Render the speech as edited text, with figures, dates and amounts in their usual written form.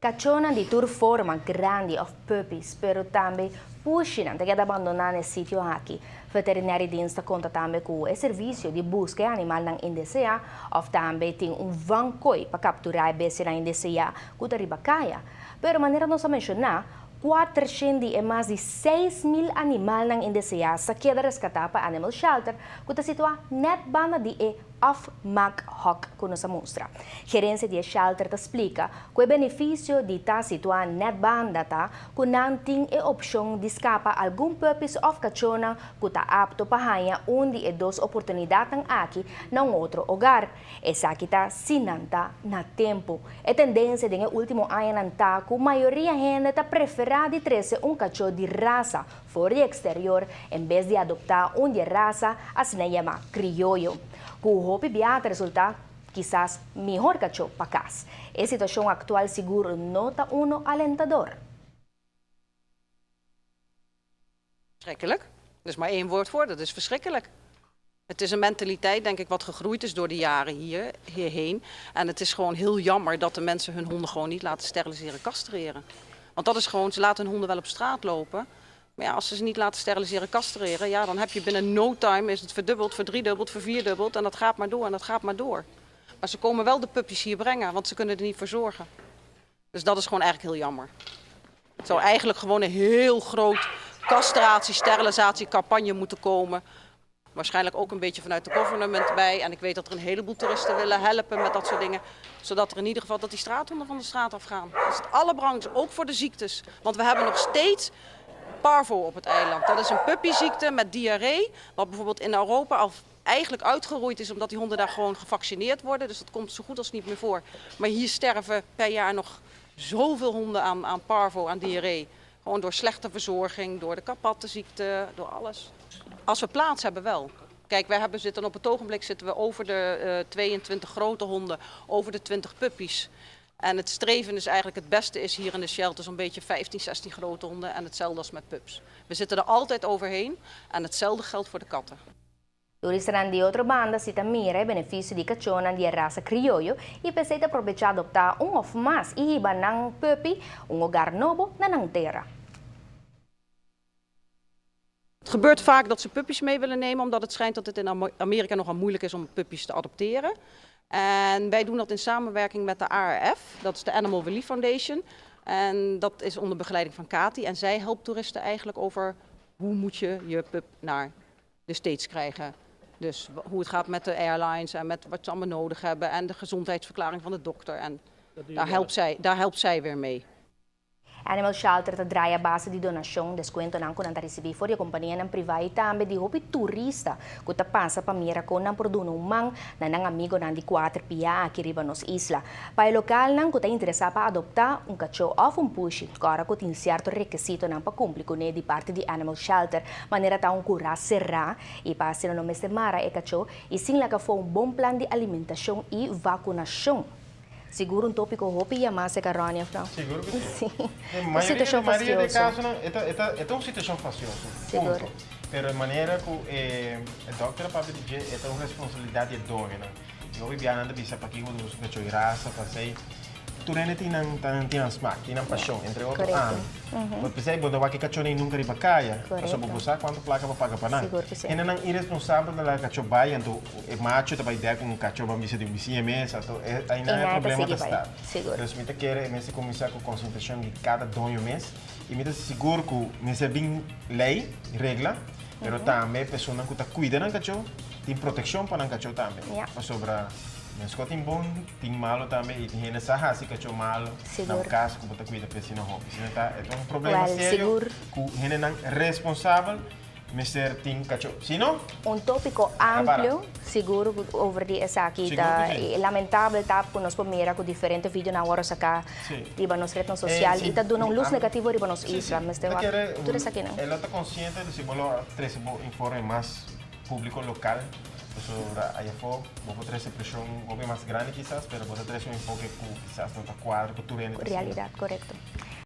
Kachónan di tur forma, grandi òf puppies, pero tambe pushinan ta keda bandoná na e sitio aki. Veterinarie Dienst ta konta tambe ku e servisio di buska e animalnan indeseá òf tambe tin un vankoi pa kapturá e bestianan indeseá ku ta riba kaya. Pero manera nos a menshoná, 400 di e mas di 6000 animalnan indeseá sa keda reskatá pa Animal Shelter ku ta situá nèt banda di e afmaakhok ku nos a mustra. Gerensia di e shelter ta splika ku e benefisio di ta situá nèt banda ta ku nan tin e opshon di skapa algun puppies òf kachónan ku ta apto pa haña un di e dos oportunidatnan aki na un otro hogar. Esaki ta si nan ta na tempu. E tendensia den e último añanan ta ku mayoria hende ta preferá di trese un kachó di rasa for di eksterior en bes di adoptá un di e rasa asina yamá krioyo, ku hopi bia ta resultá kisas mihor kachó pa kas. E situashon aktual sigur no ta uno alentador. Verschrikkelijk. Er is maar één woord voor, dat is verschrikkelijk. Het is een mentaliteit, denk ik, wat gegroeid is door de jaren hierheen. En het is gewoon heel jammer dat de mensen hun honden gewoon niet laten steriliseren, castreren. Want dat is gewoon, ze laten hun honden wel op straat lopen. Maar ja, als ze ze niet laten steriliseren, castreren, ja, dan heb je binnen no time is het verdubbeld, verdriedubbeld, vervierdubbeld. En dat gaat maar door en dat gaat maar door. Maar ze komen wel de puppies hier brengen, want ze kunnen er niet voor zorgen. Dus dat is gewoon eigenlijk heel jammer. Het zou eigenlijk gewoon een heel groot castratie, sterilisatie campagne moeten komen. Waarschijnlijk ook een beetje vanuit de government bij. En ik weet dat er een heleboel toeristen willen helpen met dat soort dingen. Zodat er in ieder geval dat die straathonden van de straat afgaan. Dat is het allerbelangrijkste, ook voor de ziektes. Want we hebben nog steeds parvo op het eiland. Dat is een puppyziekte met diarree. Wat bijvoorbeeld in Europa al eigenlijk uitgeroeid is omdat die honden daar gewoon gevaccineerd worden. Dus dat komt zo goed als niet meer voor. Maar hier sterven per jaar nog zoveel honden aan parvo, aan diarree. Gewoon door slechte verzorging, door de kapattenziekte, door alles. Als we plaats hebben wel. Kijk, wij hebben zitten op het ogenblik zitten we over de 22 grote honden, over de 20 puppies. En het streven is eigenlijk het beste is hier in de shelter zo'n beetje 15, 16 grote honden en hetzelfde als met pups. We zitten er altijd overheen en hetzelfde geldt voor de katten. Turistanan di otro banda si ta mira e benefisio di kachónan di e rasa krioyo i p'esei ta probechá adoptá un òf mas i hiba nan puppy un hogar nobo na nan tera. Het gebeurt vaak dat ze puppies mee willen nemen, omdat het schijnt dat het in Amerika nogal moeilijk is om puppies te adopteren. En wij doen dat in samenwerking met de ARF, dat is de Animal Relief Foundation. En dat is onder begeleiding van Kati. En zij helpt toeristen eigenlijk over hoe moet je je pup naar de States krijgen. Dus hoe het gaat met de airlines en met wat ze allemaal nodig hebben en de gezondheidsverklaring van de dokter. En daar helpt zij weer mee. Animal Shelter ta draai a base di donashon, deskuentonan ku nan ta risibí for di e kompanianan privá i tambe di hopi turista ku ta pasa pa mira kon nan por duna un man na nan amigonan di kuater pia aki riba nos isla. Pa e lokalnan ku ta interesá pa adoptá un kachó òf un pushi, kòrda ku tin sierto rekesitonan pa kumpli kuné di parti di Animal Shelter, manera ta un kurá será i pa asina no mester mara e kachó i sin laga afó un bon plan di alimentashon i vakunashon. Sigur un tópiko hopi yamá serka Ronnie, òf no? Sigur ku sí. Sí. Den Un mayoria, situashon den mayoria di fastioso. kasonan e ta, e ta, e ta un situashon fastioso. Sigur. Punto. Pero e manera ku e e dòkter a papia di dje, e ta un responsabilidat di e doñonan. I hopi biaha nan ta bisa pakiko bo ta gusta kachó i rasa, pasei. Tur hende tin nan tin nan smak, tin nan pashon, entre otro Korekto. ami. Bo p'esei bo no wak e kachónan nunka riba kaya, pasobra bo Korekto. sa kuantu plaka bo paga pa nan. Sigur ku si. Hendenan iresponsabel ta laga kachó bai, anto e macho ta bai dèk un kachó ban bisa di un bisiña mes, anto e ainan e Einan e ta problema ta sigui bai. sta. Sigur. Dus mi ta kere e mester kuminsá ku konsientashon di kada doño mes i mi ta sigur ku mester bin lei, regla, pero tambe personanan ku ta kuida nan kachó tin protekshon pa nan kachó tambe. Ya. Pasobra meskos tin bon, tin malo tambe i tin hende sa hasi kachó malo na Sigur. kas ku bo ta kuida p'e asina hopi. Asina ta e ta un problema Wèl, serio sigur. ku hendenan responsabel Mester tin cacho. Si no? Un topico amplio, sigur over di esaki ta lamentabel ta cu nos por mira cu diferente videonan awor saca riba nos rednan social y ta duna un luz negativo riba nos isla. Mester wak tur esakinan. E lo ta consciente di si bo lo trece bo informe mas publico local pasobra ayafo bo por trece presion hopi mas grandi kisas pero bo ta trece un enfoke cu kisas no ta cuadra cu tur hende ta sinti. Realidad, corecto.